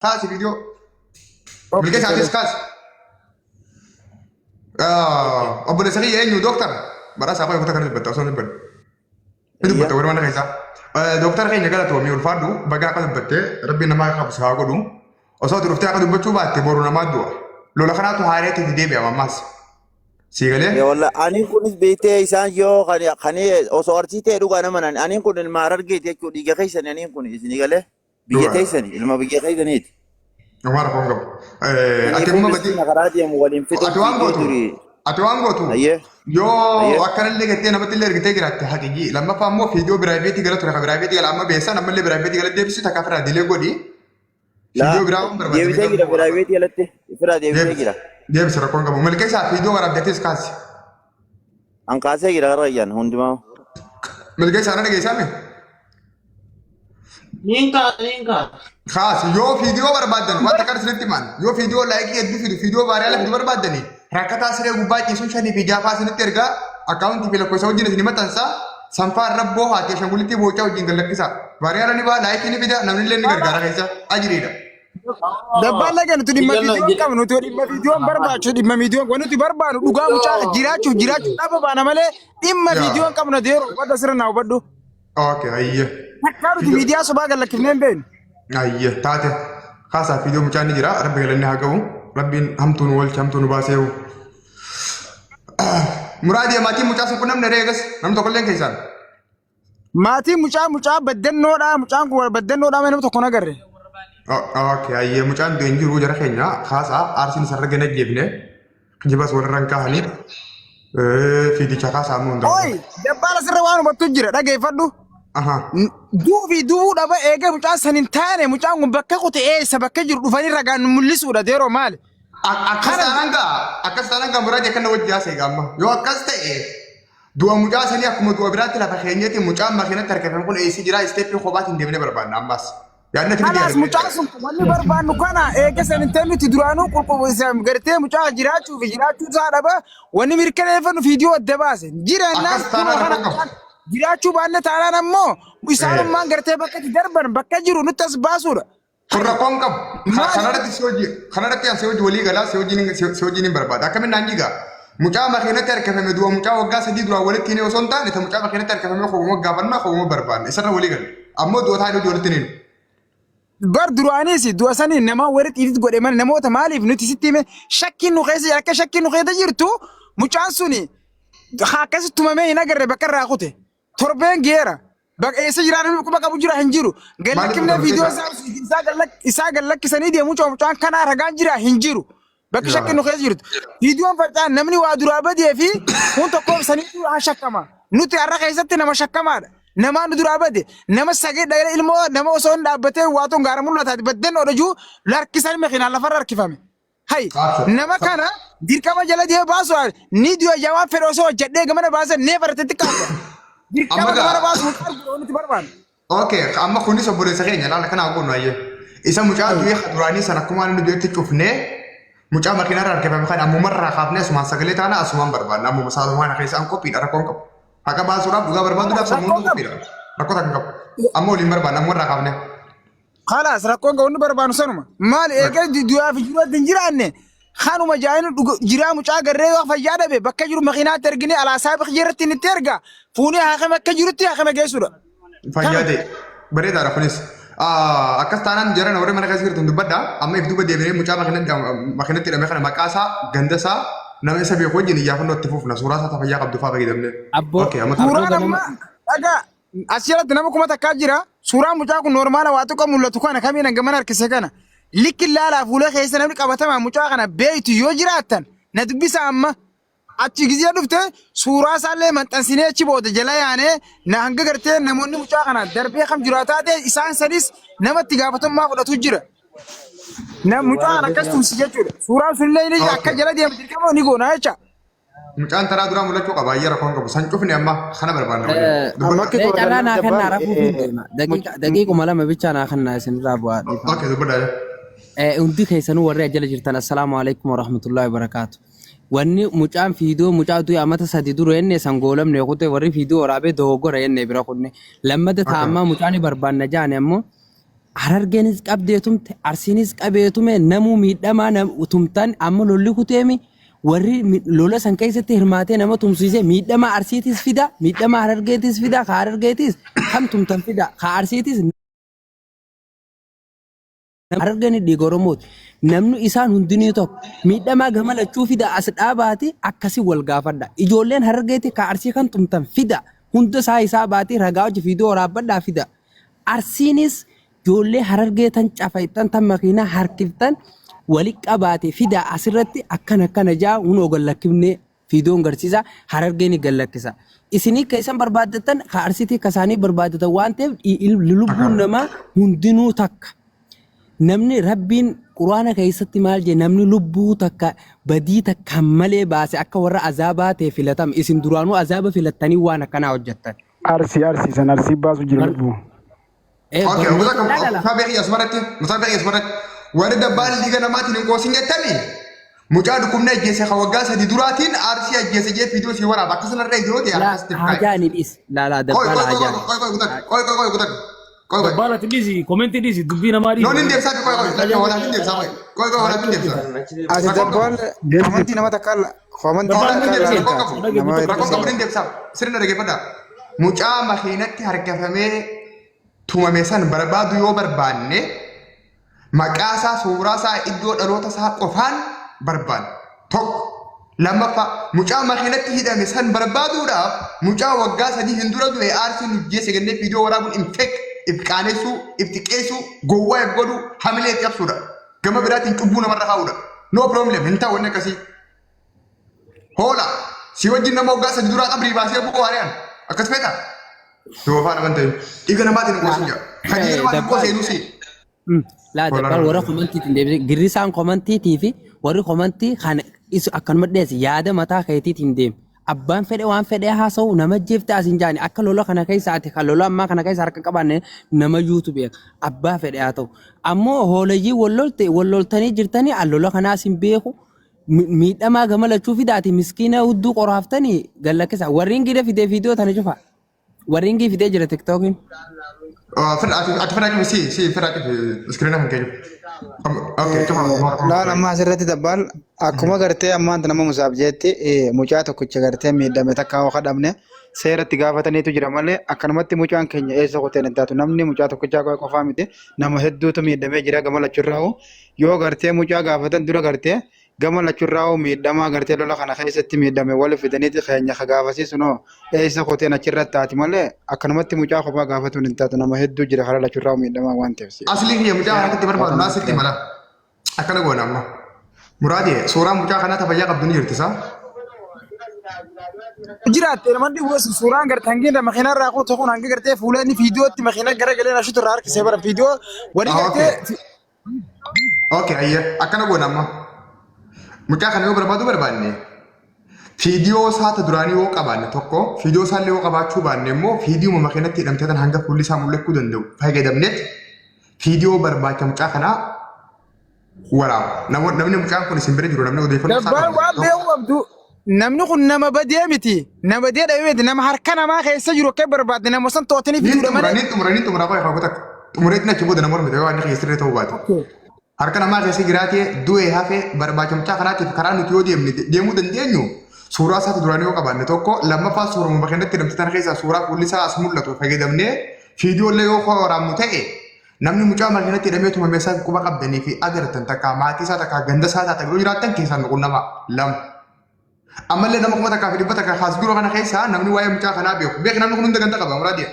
Kaasi viidiyoo. Milkeessaa atis kaasi. Obboleessa kiyya eenyu dooktar? Badhaasaa qofa kutaa kana dubbatta osoo hin dubbanne. Ni dubbatta warra mana keessaa. Dooktar keenya galatoomii ulfaadhu bagaa akka dubbatte rabbiin namaa akka qabu si haa godhu. Osoo ati dhuftee akka dubbachuu baatte boru namaa du'a. Lola kanaatu haareetti itti deebi'ama ammaas. Sii galee? Walla aniin kunis beektee isaan yoo kan kan osoo arsii ta'e dhugaa nama naan aniin kun ilma harargeeti jechuudha dhiiga keessani aniin kun isinii galee biyya Dhugaadha. teessani ilma biyya keessaniiti. Homaa rakkoo hin qabu. Ati Kanaafuu amma badii miskiina karaa deemu waliin fixuun ati waan fiigee gootu duri. ati waan gootu Ayyee yoo ayyee. akkanallee gattee namatti illee ergitee jiraatte haqiyyi lammaffaa immoo fiidiyoo biraayiveetii gara ture ka biraayiveetii gala amma beessan ammallee biraayiveetii gala deebisi takka firaa dilee godhi Laa fiidiyoo biraa waan barbaadde deebisee fiidiyoo jira biraa waraabaa piraayiveetii alatti firaa deebisee deebisi jira. deebisi rakkoo hin qabu milkeessaa fiidiyoo waraabdeetis kaasi An kaasee jira har'a iyyaan hundumaa. Milkeessaa na dhageessaa mee? Niin kaa niin kaa. Kaas yoo fiidiyoo barbaaddan wanta kana isinitti himan yoo fiidiyoo laayikii hedduu fidu fiidiyoo vaariyaala fidu barbaaddani rakkataa siree gubbaa ciisuun shanii fi jaafaa isinitti ergaa akkaawuntii fi lakkoofsa wajjin isin maxxansa sanfaa irra boohaati ashangulitti boocaa wajjin gad lakkisa vaariyaala ni ba'a laayikii ni fida namni illee ni gargaara keessa ajiriidha. Dabbaan laga nuti dhimma viidiyoo hin qabnu nuti dhimma viidiyoo hin barbaachisu dhimma viidiyoo wanti nuti barbaadu dhugaa mucaa jiraachuuf jiraachuu dhaba baana malee dhimma viidiyoo hin qabnu deeru hubadhu asirra naa hubadhu. Okay ayyee. Takkaa nuti miidiyaa sobaa gad lakkifnee hin beeknu. Ayyee taate kaasaa viidiyoo mucaan ni jira rabbi galanni haa ga'u rabbiin hamtuu nu oolche hamtuu nu baasee. Muraadii maatiin mucaa sun qunnamne reegas namni tokkolleen keessaan. Maatiin mucaa mucaa baddannoodhaa mucaan kun baddannoodhaa malee nama tokko hin agarre. Okay, ayyee mucaan du'e hin jiru jara keenya kaasaa aarsiin isarra gana jeefne jibas walirra hin kaahanii fiigicha kaasaa ammoo hin Oi dabbaala sirra waan hubattu jira dhageeffadhu. Aha. Du'uu fi du'uu dhaba eegee mucaan san hin taane mucaan kun bakka kute eessa bakka jiru dhufanii ragaan nu mul'isuudha deeroo maali? Akkas Kana taanaan gaa akkas taanaan gaa muraadi akkana wajji haasa'e gaamma yoo akkas ta'e du'a mucaa sanii akkuma du'a biraatti lafa keenyatti mucaan makiinatti harkifame kun eessa jira isteeppii kophaatiin deemnee barbaadna ammas. Yaadni ati Kanaas mucaan sun wanni barbaannu kana eega san hin ta'in nuti duraanuu qulqulluu gartee mucaa jiraachuu fi jiraachuu isaa dhaba wanni mirkaneeffannu fiidiyoo adda baase. Jiraannaan Akkas kunoo taanaan kana rakkoo qabu. mucaan jiraachuu baanne taanaan ammoo isaanummaan gartee bakka itti darban bakka jiru nutti as baasuudha. Kun rakkoo hin qabu. Maali? Kanarratti si hojii kanarratti an si hojii walii galaa si hojiin si hojiin hin barbaada. Akkamiin naan jigaa? Mucaa makiinatti harkifame du'a mucaa waggaa 3 duraan walitti hin osoo hin taane ta mucaa makiinatti harkifame kobuma gaafanna kobuma barbaanna isarra walii gala. Ammoo du'a taa'ee hojii walitti hin hinu. Bar duraanis du'a sanii nama warri xiifit godhe malee namoota maaliif nuti sitti hime shakkiin nu keessa jira akka shakkiin nu keessa jirtu mucaan suni haa akkasitti tumamee hin agarre bakka irraa kute. Torbeen geera. Bakka eessa jiraa namni quba qabu jira hin jiru. Maaliif Gallakkifnee kutame viidiyoo keessa? isaa isaa gallak- isaa gallakkisanii deemu mucaa mucaan kanaa ragaan jira hin jiru. Bakki shakkiin nu keessa jirtu. Viidiyoon faca'an namni waa duraa badee fi kun tokkoof saniitu haa shakkama. Nuti har'a keessatti nama shakkamaadha. Namaa nu duraa bade nama sagee dhagalee ilmoo nama osoo hin dhaabbatee waa tun gaara mul'ataati baddeen odhajuu larkisan makiinaan lafarra harkifame. Hay Abshir. nama kana dirqama jala deemee baasu ni du'a yaa waan fedhe osoo hojjedhee gamana baase neefa irratti xiqqaata. Dirqama Amma gamana gaa baasu mucaa argu nuti barbaanna. Okay, amma kunis obboleessa keenya laala kana goonu ayyee. Isa mucaa du'ee ka duraanii sana akkuma inni du'etti cufnee mucaa makiinarra harkifame kan ammumarraa kaafnee asumaan sagalee taana asumaan barbaanna ammuma saaluma kana keessa an qophiidha rakkoon qabu. Haqa baasuudhaaf dhugaa barbaaduudhaaf sammuun Rakkoon qabu. qophiidha. Rakkoo takka hin qabu. Amma waliin barbaanna ammumarraa kaafnee. Kalaas rakkoon qabu inni barbaannu sanuma. Maal eega du'aa fi jiruutti hin jiraanne kanuma jaa'inu jiraa mucaa garree yoo fayyaa dhabe bakka jiru makiinaatti ergine alaa saabiq irratti inni itti erga fuunee haakama akka jirutti haakama geessuudha. Fayyaa Kanuma. ta'e. Bareedaadha kunis. Akkas taanaan jarana warri mana keessa jirtan dubbadha. Amma if duuba deebinee mucaa makiinatti hidhame kana maqaa isaa ganda isaa nama isa beeku wajjin iyyaafannoo itti fufna. Suuraa isaa fayyaa qabdu fa'aa fayyadamnee. Abboo Okay, amma ta'a. abboo Suuraan ganama amma dhagaa As jalatti nama 1000 jira. Suuraan mucaa kun noormaala waa xiqqoo mul'atu kana kamiin hanga mana harkise kana. Likki laalaa fuula keessa namni qabatamaa mucaa kana beektu yoo jiraattan na dubbisa amma. Achi gizee dhufte suuraa isaallee maxxansinee achi booda jala yaanee na hanga gartee namoonni mucaa kana darbee kam jiraa taate isaan sanis nama itti gaafatamummaa fudhatu jira. Na mucaa kana akkas tumsi jechuudha. Suuraan sunillee ni akka jala deemu dirqama ni goona jecha. Mucaan taraa duraa mul'achuu qaba. Ayyee rakkoon qabu. San cufne amma kana barbaanna waliin. Amma Dubbadhaa. akka Mee carraa toorannaa naa kennaa dabbaan rafuuf hin deema. Daqiiqa daqiiquma 2 bichaa naa kennaa isinirraa bu'aa dhiifama. Okay, dubbadhaa. Hundi keessanuu warri ajala jirtan assalaamu alaikum warahmatullahi wabarakaatu. Wanni mucaan fiidoo mucaa du'e amata 3 dura jenne san goolamne kute warri fiidoo waraabee dogoggora jenne bira kunne. Lammata Okay. taammaa mucaan barbaanna jaane ammoo Harargeenis qabdee tumte, Arsiinis qabee tume, namuu miidhamaa tumtan amma lolli kuteemi warri lola san keessatti hirmaatee nama tumsiise miidhamaa Arsiitis fida, miidhamaa Harargeetis fida, ka Harargeetis kam tumtan fida, ka Arsiitis Harargeen dhiiga Oromooti. Namni isaan hundinuu tokko. Miidhamaa gama lachuu fida as dhaabaati akkasi wal gaafadha. Ijoolleen Harargeeti ka Arsii kan tumtan fida. Hunda isaa isaa baati ragaa hojii fiidoo waraabbadhaa fida. Arsiinis ijoollee Harargee tan cafayxan tan makiinaa harkiftan wali qabaate fida asirratti akkana akkana jaa hunoo gad lakkifnee fiidoon garsiisa Harargee ni gad lakkisa. Isinii ka isan barbaaddatan ka Arsiitii ka isaanii barbaaddatan waan ta'eef lubbuun namaa hundinuu takka. Namni Rabbiin Qur'aana keessatti maal jedhe namni lubbuu takka badii takkaan malee baase akka warra azaabaa ta'e filatama. Isin duraanuu azaaba filattanii waan akkanaa hojjettan. Arsii arsii san arsii baasu jira lubbuu. Okay, Barnoota gosa lala lala. musaa beekii asumarratti musaa beekii asumarratti warri dabbaan liiga namaatiin hin qoosin jettani mucaa dhukkubni ajjeese ka waggaa 3 duraatiin arsii ajjeese jee viidiyoo sii waraaba akkasuma irra yoo ta'e Laa akkasitti kaa'e. haajaa ni dhiis. Laalaa Qoy dabbaala qoy qoy haajaa. qoy qoy kutak qoy qoy qoy kutak qoy qoy. Dabbaala ati dhiisi, komentii dhiisi, dubbii namaa dhiisi. Noon hin deebsaa qoy qoy lakka walaaf hin deebsaa qoy qoy qoy walaaf hin deebsaa. Ati Rakkoon qabu. dabbaal Deebisi. komantii nama takka komantii Walaaf takka hin deebisa ilaalin rakkoon taate qabu. nama hedduu Rakkoon qabu hin deebsaa sirna dhaggeeffadhaa. Mucaa makiinatti harkifamee tumame san barbaadu yoo barbaanne maqaa isaa, suuraa isaa, iddoo dhaloota isaa qofaan barbaanna. Tokko. Lammaffaa, mucaa makiinatti hidhame san barbaaduudhaaf mucaa waggaa 3 hin dura du'e aarsiin nu jeesse jennee viidiyoo waraabuun in fake, if qaanessuu, if xiqqeessuu, gowwaa if godhuu, hamilee if cabsuudha. Gama biraatiin cubbuu namarra kaa'uudha. No problem, hin ta'u inni akkasii. Hoola! Si wajjin nama waggaa 3 duraa qabrii baasee bu'u haariyaan. Akkas feetaa? Doofaa naman ta'in. Dhiiga namaatiin hin qoosin jaa. Kan dhiiga namaatiin Dabbaa qoosee inuu si. Laa Hoola dabbaan nama warra ta'in. komantiitiin deebisee girrisaan komantiitii fi warri komantii kan isu akkanuma dhiyeesse yaada mataa keetiitiin deemi. Abbaan fedhe waan fedhe haasa'u nama jeefte as hin jaani akka lola kana keessa ati kan lola ammaa kana keessa harka qabaanne nama yuutu beeka. Abbaa fedhe haa ta'u. Ammoo hooleyyii wal lolte wal loltanii jirtanii an lola kanaas hin beeku. Miidhamaa gama lachuu fidaati miskiina hudduu qoraaftanii gad lakkisa. Warri ingida fidee viidiyoo tana cufa. Warri ingii fidee jira tiktookiin. Ati fira cufi si si fira cufi iskiriina kan kee cufi. Okay, cufa. Laal amma asirratti dabbaal akkuma gartee ammaan nama musaaf jeetti mucaa tokkicha gartee miidhame takka hoo kadhamne seeratti gaafataniitu jira malee akkanumatti mucaan keenya eessa kuteen hin taatu namni mucaa tokkichaa qofaa miti nama hedduutu miidhamee jira gama lachurraa'u Yoo gartee mucaa gaafatan dura gartee gama lachurraa'uu miidhamaa gartee lola kana keessatti miidhame wali fidaniiti keenya ka gaafasii sunoo eessa kuteen achirra taati malee akkanumatti mucaa kophaa gaafatuun hin taatu nama hedduu jira karaa lachurraa'uu miidhamaa waan ta'eef. Aslii kiyya mucaa Seera harkatti barbaadu naa gaafatamuu sitti jira. mala. Akkana goona amma. Muraadee suuraan mucaa kanaa ta fayyaa qabdu ni jirti isaa. Jiraatte nama dhibuu suuraan gartee hangi irra makiinaa irraa kutu kun hangi gartee fuula inni fiidiyootti makiinaa gara galee ashitu irraa harkisee bara fiidiyoo wani Okay. gartee Okay, ayyee akkana goona amma. Mucaa kana yoo barbaadu barbaanne fiidiyoo isaa ta duraanii yoo qabaanne tokko fiidiyoo isaa illee yoo qabaachuu baanne immoo fiidiyoo makiinatti hidhamtee tan hanga fuulli isaa mul'achuu danda'u fayyadamneet fiidiyoo barbaacha mucaa kanaa waraaba. Namni mucaan kun isin bira jiru namni odeeffannoo isaa Dabbaan qabu waan tokko. beeku qabdu namni kun nama badee miti nama badee dhabee miti nama harka namaa keessa jiru akka barbaadde nama san to'atanii Niin fiduudha xumura, malee. niin xumura, niin xumura qoy rakkoo takka. Xumureetiin achi booda nama mormite yoo waan inni sirrii ta'uu baate. Harka namaa keessa jiraatee du'e hafe barbaacha mucaa kanaatiif karaa nuti yoo deemne deemuu dandeenyu suuraa isaati duraanii yoo qabaanne tokko lammaffaa suuruma bakka inni hidhamte tana keessaa suuraa fuulli isaa as mul'atu fayyadamnee fiidiyoo illee yoo waraabnu ta'e namni mucaa makiinatti hidhamee tumame isaa quba qabdanii fi agartan takka maatii isaa takka ganda isaa taatan yoo jiraattan keessaan nu qunnamaa lama. Ammallee nama 1600 kaas jiru kana keessaa namni waa'ee mucaa kanaa beeku. Beek namni kun hunda ganda qaba muraadiya.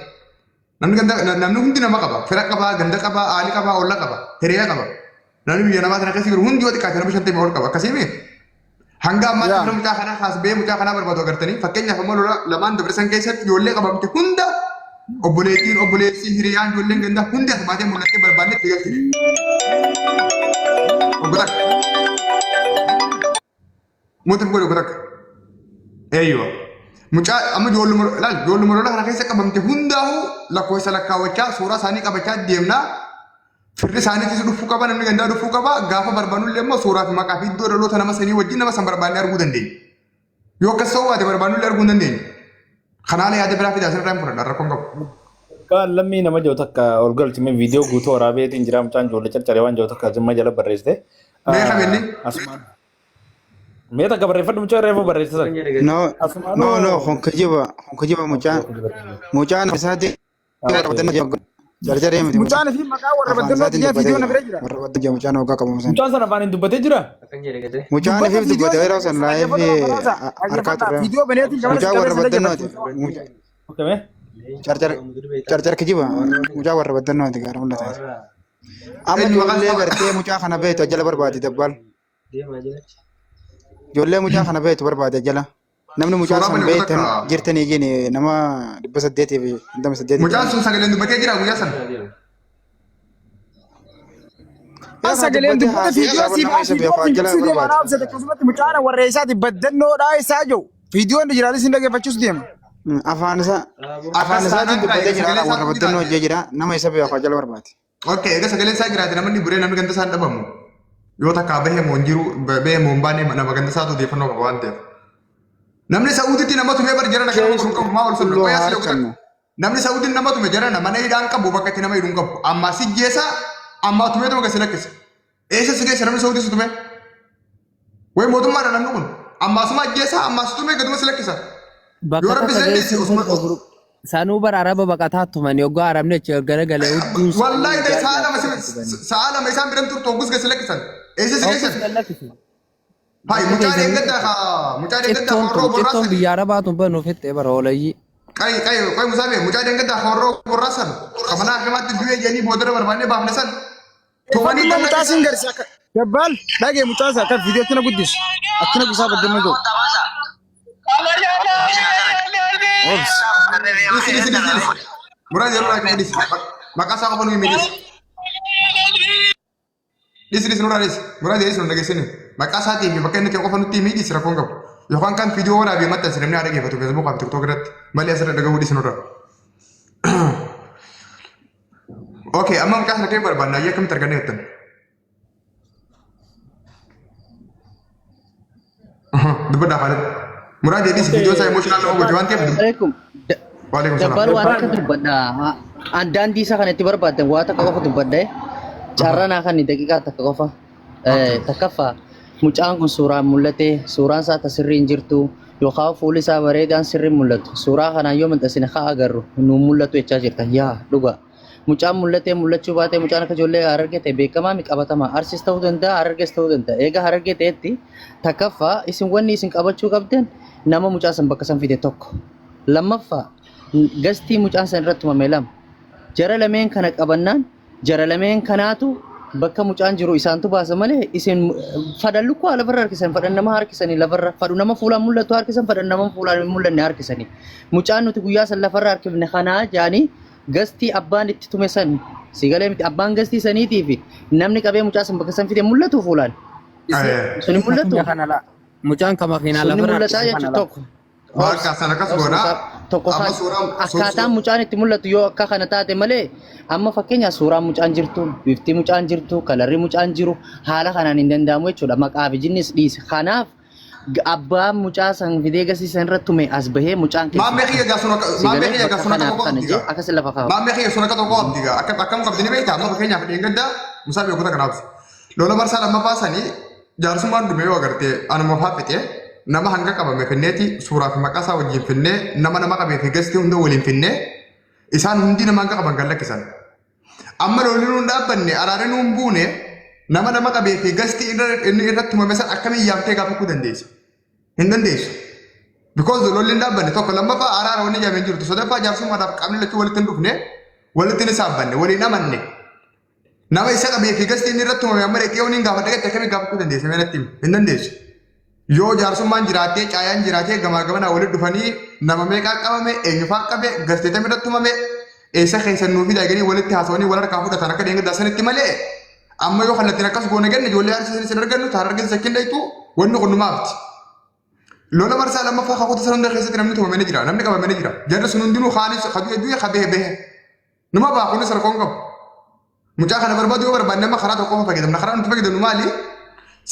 Namni ganda namni hundi nama qaba. Fira qaba, ganda qaba, aali qaba, olla qaba, hiriya qaba. Namni biyya namaa kana keessa jiru hundi yoo xiqqaate nama 50 ol qaba. Akkasii miti. Hanga ammaatti fira mucaa kanaa kaas ba'ee mucaa kanaa barbaadu agartanii fakkeenyaaf ammoo lola lamaan dabarsan keessatti ijoollee qabamte hunda obboleettiin obboleessi hiriyaan ijoolleen gandaa hundi as baatee mul'attee barbaadne itti galchine. Obbo takka. Mootiif godhe obbo takka. Eeyyoo. Mucaa amma ijoolluma laal ijoolluma lola kana keessa qabamte hundaa'uu lakkoofsa lakkaawwachaa suuraa isaanii qabachaa deemnaa. Firri isaaniitis dhufuu qaba namni gandaa dhufuu qaba gaafa barbaannullee immoo suuraa fi maqaa fi iddoo dhaloota nama sanii wajjin nama san barbaannee arguu dandeenya. Yoo akkas ta'uu baate barbaannullee arguu hin dandeenyu. Kanaala yaada biraa fidaa asirraa hin fudhadha rakkoon qabu. Dabbaan lammii nama jiru takka ol galchime viidiyoo guutuu waraabeetiin jira mucaan ijoollee carcaree waan jiru takka zimma jala barreessite. Mee qabenni? Asumaan. Mee takka barreeffadhu mucaa reefu barreessite sana. No, no, no, kun kijiba mucaan isaati qabatanii jarjaree miti. Mucaan fi maqaa warra Afaan baddannoo isaatiin xiyyaa dubbatee viidiyoo na jira. bira jira. Warra baddannoo mucaan hoggaa qabamu sana. Mucaan sana afaan hin dubbatee jira. Mucaan ifiif dubbate yeroo san laayifii harkaa turre. Viidiyoo baneetiin gamana Mucaa warra baddannooti. Okay mee. Carcar carcar kijiba mucaa warra baddannooti gaara mul'ata. Amma Eenyu maqaan ijoollee isaa? gartee mucaa kana beektu jala barbaade dabbaal. Ijoollee mucaa kana beektu barbaade jala. Namni mucaa Suuraa san bane beektan takka. jirtanii jini nama 858. Mucaan sun sagaleen dubbatee jira guyyaa sana. An sagaleen dubbata viidiyoo siif nama isa beeku viidiyoo jala fiigsuu deema barbaade. naaf sadii akkasumatti mucaan warra isaati baddannoodhaa isaa jiru. Viidiyoon jiraanis hin dhaggeeffachuus deema. Afaan isaa afaan Akkas isaatiin taanaan dubbatee jira sagalee warra isaa baddannoo hojjee jira nama isa beeku jala barbaade. Okay, egaa sagaleen isaa jiraate namni buree namni ganda isaa hin dhabamu. Yoo takkaa bahee moo hin jiru bahee moo hin baane nama ganda isaatu odeeffannoo qaba waan ta'eef. Namni Saa'uditti nama tumee bar jara kana kun qabu maa ol sunna Kulloo qoyaa sila harkannu. Namni Saa'udiin nama tume jara mana hidhaan qabu bakka itti nama hidhuun qabu. Amma si jeesa amma tumee tuma gasi lakkisa. Eessa si geessa namni Saa'udii si tume? Wayi mootummaadha namni kun. Amma asuma ajjeesa amma si tumee gaduma si lakkisa. Bakka Yoo rabbi takka dandeesse geessuun osuma Sanuu bara araba baqataa tuman yoggaa arabni achi garagalee hudduun Wallahi dai sa'a lama isaan biran turtu hoggus gasi lakkisan. Eessa si geessan? Hai mucaa deeggaddaa haa mucaa deeggaddaa Cittoon horroo tun cittoon borraasan. biyya arabaa tun banu fixxee bara oolayyi. Qay qay qay musaame mucaa deeggaddaa horroo borraasan. Kamanaa akkamatti du'ee jedhanii boodara barbaannee baafne san. Tumanii Fadhilla mucaa siin garsi akka dabbaal dhagee mucaa isaa akka viidiyootti na guddisu. Akkina gusaa baddannoo jiru. Obs. Dhisi dhisi dhisi dhisi. Muraan yeroo raakii dhisi. Maqaa isaa qofa nu himi dhisi. Dhisi dhisi nurraa dhisi. Muraan jedhee sun dhageessini. Maqaa isaatii fi bakka inni ta'e qofa nutti himi dhisi rakkoon qabu. Yookaan kan viidiyoo waraabee maxxanse namni haa dhaggeeffatu Facebook fi TikTok irratti. Malee asirra dhagahuu dhisi nurraa. Okay, amma maqaa sana kee barbaanna ayyee akkamitti argannee jettan? Dubbadhaa Khalid. Muraan jedhee dhisi viidiyoo isaa emotional nama gooti waan ta'eef. Alaikum. Waalaikum Dabbal salaam. waan akka dubbadha. An daandii isaa kana itti barbaaddan waa takka qofa dubbadha. Carraa naa kan daqiiqaa takka qofa. Takkaffaa mucaan kun suuraan mul'ate suuraan isaa ta sirrii hin jirtu yookaan fuulli isaa bareedaan sirrii hin mul'atu. Suuraa kanaan yoo maxxansine haa agarru nuun mul'atu jechaa jirta. Yaa dhuga. Mucaan mul'atee mul'achuu baatee mucaan akka ijoollee harargee ta'e beekamaa mi qabatamaa arsis ta'uu danda'a harargees ta'uu danda'a. Egaa harargee ta'etti takkaffaa isin wanni isin qabachuu qabdan nama mucaa san bakka san fide tokko. Lammaffaa gastii mucaan san irratti tumame lama. Jara lameen kana qabannaan jara lameen kanaatu bakka mucaan jiru isaantu baasa malee isin fadhan lukkuu lafarra harkisan fadhan nama harkisanii lafarra fadhu nama fuulaan mul'atu harkisan fadhan nama fuulaan hin mul'anne harkisanii. Mucaan nuti guyyaa san lafarra harkifne kanaa jaanii gastii abbaan itti tume san si galee miti abbaan gastii saniitii fi namni qabee mucaa san bakka san fide mul'atu fuulaan. Sun hin mul'atu. Mucaan kama keenyaa Sun ni lafarra mul'ataa harkisan jechuun kana laa. tokko. Bakka sana akkas goona. Tokko Amma suuraan akkaataan mucaan itti mul'atu yoo akka kana taate malee amma fakkeenyaaf suuraan mucaan jirtu bifti mucaan jirtu kalarri mucaan jiru haala kanaan hin danda'amu jechuudha maqaa fi jinnis dhiise kanaaf abbaan mucaa san fidee gasiisan irratti tume as bahee mucaan Maammee kiyya gaa sun akka si maammee galee kiyya gaa bakka sun akka kanaaf tokko kana qabdi jee gaa. akkas lafa kaa'u. Maammee kiyya sun akka tokko qabdi gaa. Akkam akkam qabdi ni beektaa amma fakkeenyaaf dheengaddaa musaa beekota kanaaf. Lola marsaa lammaffaa sanii jaarsummaan dhume yoo agartee anuma faa fixe nama hanga qabame finneeti suuraa fi maqaa isaa wajjin finnee nama nama qabee fi gastii hunda waliin finnee isaan hundi nama hanga qaban kan lakkisan. Amma lolli nuun dhaabbanne araarri nuun buune nama nama qabee fi gastii inni irratti tumame san akkamiin yaamtee gaafachuu dandeessa? Hin dandeessu. Because lolli hin dhaabbanne tokko lammaffaa araara wanni jaamee jirtu sadaffaa jaarsummaadhaaf qaamni lachuu walitti hin dhufne walitti hin saabbanne waliin amanne. Nama isa qabee fi gastii inni irratti tumame amma dhaqee waliin gaafadha gatte akkamiin gaafachuu dandeessa mee natti himi? Hin dandeessu. Yoo jaarsummaan jiraattee caayaan jiraatee gamaa gamanaa walitti dhufanii nama meeqaa qabame eenyufaa qabe gastee tam irratti tumame eessa keessan nuu fidaa jedhanii walitti haasawanii wal harkaa fudhatan akka deengeddaa sanitti malee amma yoo kallattiin akkas goone ganne ijoollee aarsiisan isin argannu taan argin sakkin dhaytu wanni kun numaafti. Lola marsaa lammaffaa kakuuta sana hunda keessatti namni tumame ni jira namni qabame ni jira jarri sun hundinuu kaanis kaduu du'e kabee bahe numa baa kunis rakkoon qabu. Mucaa kana barbaadu yoo barbaanne amma karaa tokko qofa fayyadamna. Karaa nuti fayyadamnu maali?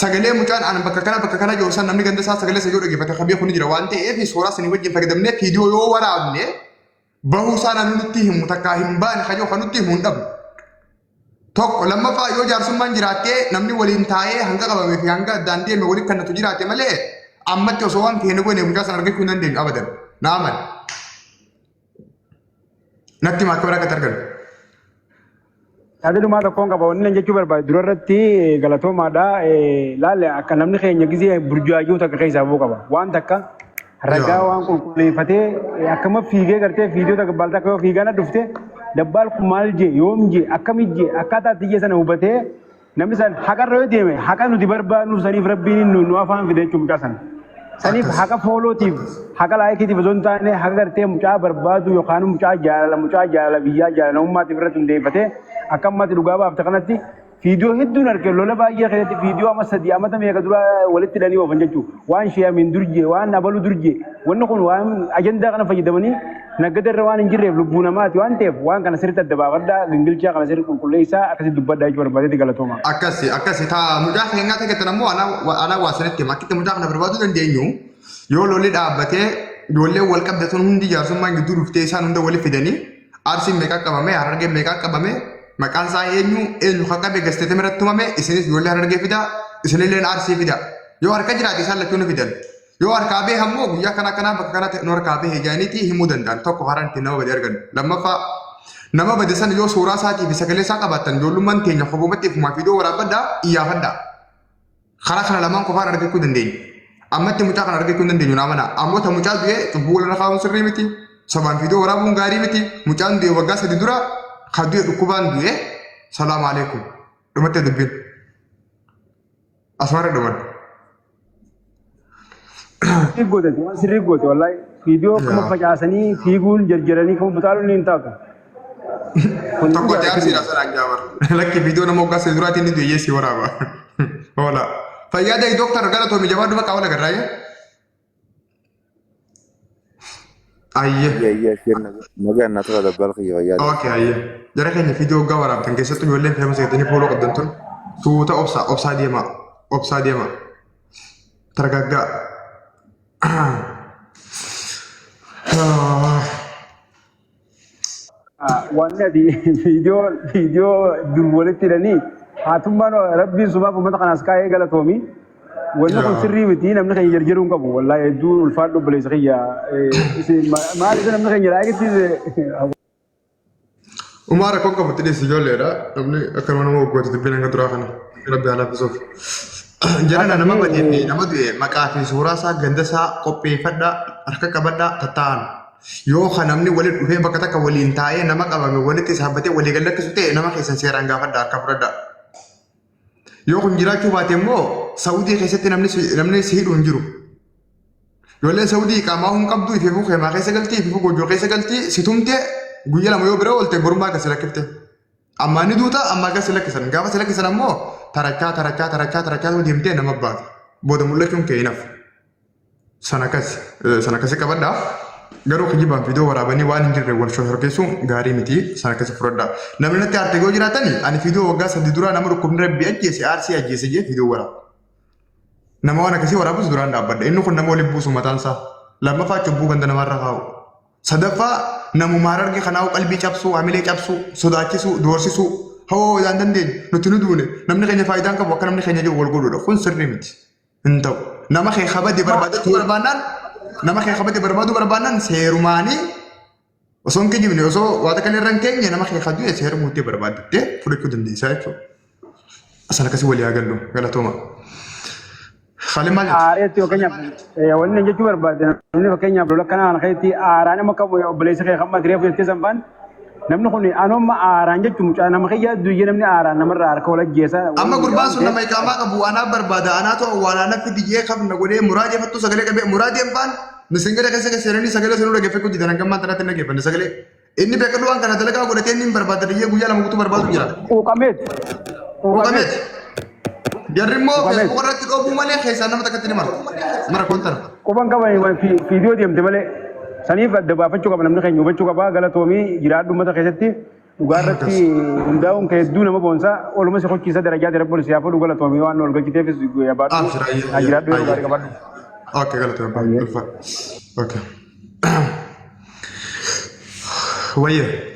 Sagalee mucaan an bakka kana bakka kana jiru san namni ganda isaa sagalee isa yoo dhaggeeffate kan beeku ni jira waan ta'eef suuraa sanii wajjin fayyadamnee viidiyoo yoo waraabne Bahuu isaa namni nutti himu takkaa hin baane kajoo kan nutti himu hin dhabnu. Tokko lammaffaa yoo jaarsummaan jiraattee namni waliin taa'ee hanga qabamee fi hanga addaan deeme walitti kan natu jiraate malee ammatti osoo waan feene goone mucaa sana argachuu hin dandeenyu abadan. Na amani. Natti himaa akka biraa akkatti argannu. Yaada dhumaa tokkoon qaba. Wanni nan jechuu barbaade dura irratti galatoomaadha. Laale akka namni keenya gizee burjaajuu takka keessaa ba'uu qaba. Waan takka ragaa waan qulqulleeffatee akkama fiigee gartee fiidiyoo takka baal takka yoo fiigaan dhufte dabbaal kun maal jee yoom jee akkami jee akkaataa itti jee sana hubatee namni san haqarra yoo deeme haqa nuti barbaadnu saniif rabbiin nu afaan fide jechuun mucaa sana. Saniif haqa foolootiif haqa laayikiitiif osoo hin taane haqa gartee mucaa barbaadu yookaan mucaa jaalala mucaa jaalala biyyaa jaalala uummaatiif irratti hundeeffatee akka ammatti dhugaa baafte kanatti fiidiyoo hedduun arge lola baay'ee keessatti fiidiyoo amma sadii amata meeqa dura walitti hidhanii oofan jechuudha. Waan sheeyamiin durjee waan abalu durjee wanni kun waan ajandaa kana fayyadamanii naggada irra waan hin jirreef lubbuu namaati waan ta'eef waan kana sirriitti adda baafadhaa gingilchaa kana sirriitti qulqulleessaa akkasitti dubbadhaa jechuu barbaadeeti galatooma. Akkasi akkasi taa mucaa keenyaa ta'e ammoo anaa waa sanitti hima akkitti mucaa kana barbaaduu dandeenyu yoo lolli dhaabbatee ijoolleen wal qabde sun hundi jaarsummaan gidduu dhuftee isaan hunda wali fidanii arsiin meeqaa qabame harargeen meeqaa qabame maqaan isaa eenyu eenyu kan qabe gasteetame irratti tumame isinis ijoollee harargee fidaa isinilleen arsii fidaa yoo harka jiraate isaan lachuu ni fidan. Yoo harkaa bahe ammoo guyyaa kana akkanaa bakka kanatti nu harkaa bahe jedhaniiti himuu danda'an. Tokko karaan ittiin nama bade argannu. Lammaffaa nama bade sana yoo suuraa isaatii fi sagalee isaa qabaattan ijoollummaan teenya kophummatti ifumaa fiidoo waraabbadhaa iyyaafadhaa. Karaa kana lamaan qofaan argachuu dandeenya. Ammatti mucaa kana argachuu hin dandeenyu naa mana. Ammoo ta mucaa du'ee cubbuu walirra kaa'uun sirrii miti. Sobaan fiidoo waraabuun gaarii miti. Mucaan du'e waggaa sadi dura ka du'e dhukkubaan du'e. Salaamu alaikum. Dhumattee dubbiin. Asumarra dhuman. Sirrii goote waan sirrii goote wallaahi viidiyoo akkuma facaasanii fiiguun jarjaranii kan butaaluun hin taatu. Kun Tokko dhugaadha jaarsiidha sirrii. sanaan jaabar. Lakki viidiyoo nama waggaa sadii duraatiin ni du'e si waraaba. Hoola. Fayyaa ta'e dooktar galatoomi jabaadhu bakka wal agarraa. Ayyee. Ayya ayya nagaan na tura dabbal kiyya fayyaa ta'e. Okay ayyee. Jara keenya viidiyoo waggaa waraabtan keessattuu ijoolleen feema seetanii fooloo qabdan tun suuta obsaa obsaa deemaa obsaa deemaa. Targaggaa. Wanni ati viidiyoo viidiyoo dur walitti hidhanii haatummaan rabbiin sumaaf uummata kanaas kaa'ee galatoomi. Wanni kun sirrii miti namni keenya jarjaruu hin qabu. Wallaahi hedduu ulfaadhu obboleessa kiyya. Maal isa namni keenya laayikitti Umaa rakkoon qabu itti dhiyeessi ijoolleedha. Namni akkanuma nama waggoota dubbiin hanga duraa kana rabbi haa laaffisuuf. Jarana nama badee fi nama du'e maqaa fi suuraa isaa ganda isaa qopheeffadhaa harka qabadhaa tattaa'an. Yoo kan namni walitti dhufee bakka takka waliin taa'ee nama qabame walitti saabbatee walii gad lakkisu ta'e nama keessan seeraan gaafadhaa harka fudhadhaa. Yoo kun jiraachuu baate immoo Saawudii keessatti namni namni si hidhu hin jiru. Ijoolleen Saawudii iqaamaa hin qabdu ififuu keemaa keessa galti ififuu goojjoo keessa galti si tumte guyya lama yoo bira oolte borummaa gad si lakkifte. Ammaa ni duuta ammaa gad si lakkisan gaafa si lakkisan ammoo tarachaa tarachaa tarachaa tarachaa deemtee nama baata. Booda mul'achuun kee hin hafu. Sana akkasi sana akkasi qabadhaa. Garuu kijibaan viidiyoo waraabanii waan hin jirre wal shororkeessuun gaarii miti. Sana akkasi fudhadhaa. Namni natti aarte yoo jiraatani ani viidiyoo waggaa sadii duraa nama dhukkubni rabbi ajjeese aarsii ajjeese jee viidiyoo waraaba. Nama waan akkasii waraabus duraan dhaabbadha. Inni kun nama waliin buusu mataan isaa. Lammaffaa cubbuu ganda namaarra kaa'u. Sadaffaa namuma hararge kanaa'u qalbii cabsuu, hamilee cabsuu, sodaachisuu, doorsisuu. Hawoo isaan dandeenyu nuti nu duune namni keenya faayidaan qabu akka namni keenya jiru wal godhuudha. Kun sirrii miti. Hin ta'u. Nama kee kabade barbaadachuu barbaannaan nama kee kabade barbaaduu barbaannaan seerumaanii osoo hin kijibne osoo waa takka irra hin keenye nama kee kadu'e seera guuttee barbaaddattee fudhachuu dandeessaa jechuudha. Asan akkasii walii haa gallu galatooma. Khaalid maal jetta? Aareetti fakkeenyaaf wanni inni jechuu barbaade namni fakkeenyaaf lola akkanaa kana keessatti aaraan nama kam obboleessa kee kan reefu jettee sanfaan namni kun anoomma aaraan jechuun mucaa nama kiyyaa duyyee namni aaraan namarraa harka wal ajjeesa Amma gurbaan sun nama iqaamaa qabu anaa barbaada anaatu awwaalaa na fidi jee kabna godhee muraadee fattuu sagalee qabee muraadeen faan misingada keessa keessa seenanii sagalee sanuu dhaggeeffachuu didan hanga ammaa tanatti hin dhaggeeffanne sagalee. Inni beekadhu waan kana dalagaa godhatee inni hin barbaada jee guyyaa lama guutuu barbaadu jira. Quuqameet. Quuqameet. Jarri immoo Quuqameet. Facebook irratti dhoobuu malee keessaan nama takkatti ni mara. Mara kontana. Quban qaban fiidiyoo deemte malee saniif adda baafachuu qaba namni keenya hubachuu qaba galatoomii jiraadhu uummata keessatti dhugaa irratti hundaa'uun kee hedduu nama boonsa oluma si kochiisa darajaa darabboon si haa fuudhu galatoomii waan ol galchiteefis baadhu Abshir ayyee. haa jiraadhu yeroo gaarii qabadhu. Okay galatoomii. Ulfa. Okay. Wayye.